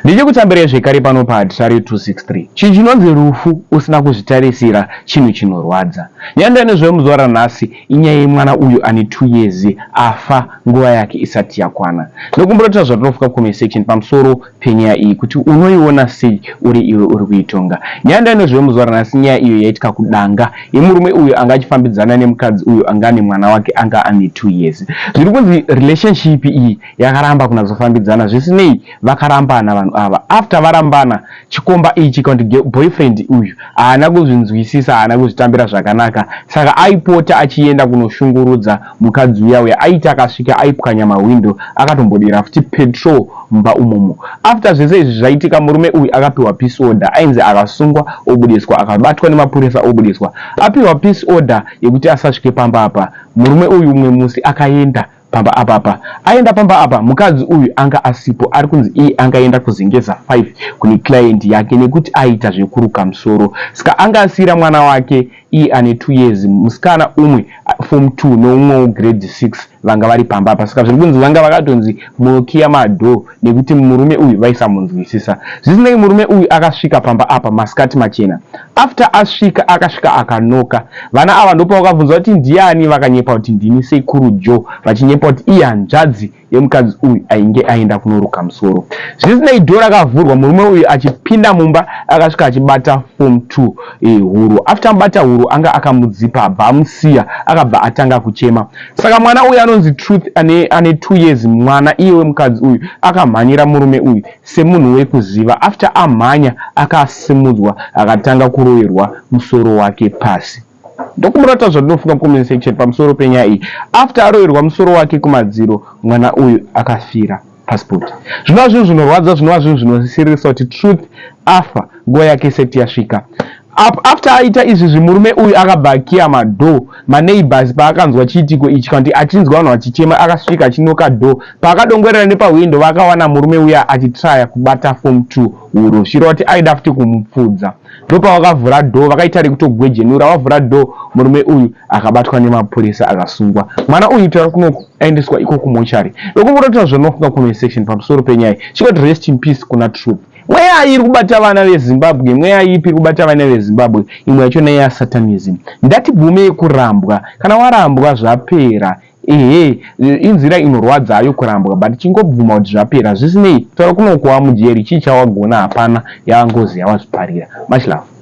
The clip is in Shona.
Ndichikutambirei zvekare pano paHatirare 263. Chinhu chinonzi rufu usina kuzvitarisira chinhu chinorwadza. Nyaya yandainezvayo muzuva ranhasi inyaya yemwana uyu ane 2 years afa nguva yake isati yakwana. Ndokumbira kutaura zvatinofunga comment section pamusoro penyaya iyi kuti unoiona sei uri iwe uri kuitonga. Nyaya yandainezvayo muzuva ranhasi inyaya iyo yaitika kudanga yemurume uyu anga achifambidzana nemukadzi uyu anga ane mwana wake anga ane 2 years. Zviri kunzi relationship iyi yakaramba kunatsofambidzana zvisinei vakarambana vanhu ava after varambana chikomba ichi kana kuti boyfriend uyu haana kuzvinzwisisa haana kuzvitambira zvakanaka saka aipota achienda kunoshungurudza mukadzi uya uya aiti akasvika aipwanya mahwindo akatombodira futi petrol mumba umomo after zvese izvi zvaitika murume uyu akapiwa peace order ainzi akasungwa obudiswa akabatwa nemapurisa obudiswa apiwa peace order yekuti asasvike pamba apa murume uyu umwe musi akaenda pamba apapa aenda pamba apa mukadzi uyu anga asipo ari kunzi iye anga aenda kuzengeza 5 kune client yake nekuti aiita zvekuruka musoro saka anga asiira mwana wake iye ane 2 years musikana umwe form 2 neumwewo grade 6 vanga vari pamba apa saka zviri kunzi vanga vakatonzi munokiya madoor nekuti murume uyu vaisamunzwisisa zvisinei murume uyu akasvika pamba apa masikati machena after asvika akasvika akanoka vana ava ndopavakabvunzwa kuti ndiani vakanyepa kuti ndini sekuru Joe vachinyepa kuti iye hanzvadzi yemukadzi uyu ainge aenda kunoruka musoro zvisinei door rakavhurwa murume uyu achipinda mumba akasvika achibata form 2 e, huro after amubata huro anga akamudzipa abva amusiya akabva atanga kuchema saka mwana uyu anonzi Truth ane, ane 2 years mwana iye wemukadzi uyu akamhanyira murume uyu semunhu wekuziva after amhanya akasimudzwa akatanga kuroverwa musoro wake pasi ndokumurata zvandinofunga comment section pamusoro penyaya iyi after aroverwa musoro wake kumadziro mwana uyu akafira paspot zvinova zvinhu zvinorwadza zvinova zvinhu zvinosiririsa kuti Truth afa nguva yake isati yasvika after aita izvizvi murume uyu akabva akiya madoor maneighbors paakanzwa chiitiko ichi kana kuti achinzwa vanhu vachichema akasvika achinoka door paakadongorera nepahwindo vakawana murume uya achitraya kubata form 2 huro zvichireva kuti aida futi kumupfudza ndopavakavhura door vakaita rekutogwejenura vavhura door murume uyu akabatwa nemapurisa akasungwa mwana uyu taura kunoku aendeswa iko kumochari ndokumbototaura zvanofunga comment section pamusoro penyaya chikoti rest in peace kuna Truth mweya iri kubata vana veZimbabwe mweya ipi iri kubata vana veZimbabwe imwe yachona yasatanism ndatibvume kurambwa kana warambwa zvapera ehe inzira inorwadzayo kurambwa but chingobvuma kuti zvapera zvisinei taura kunokuwa mujeri chii chawagona hapana yava ngozi yawazviparira much love.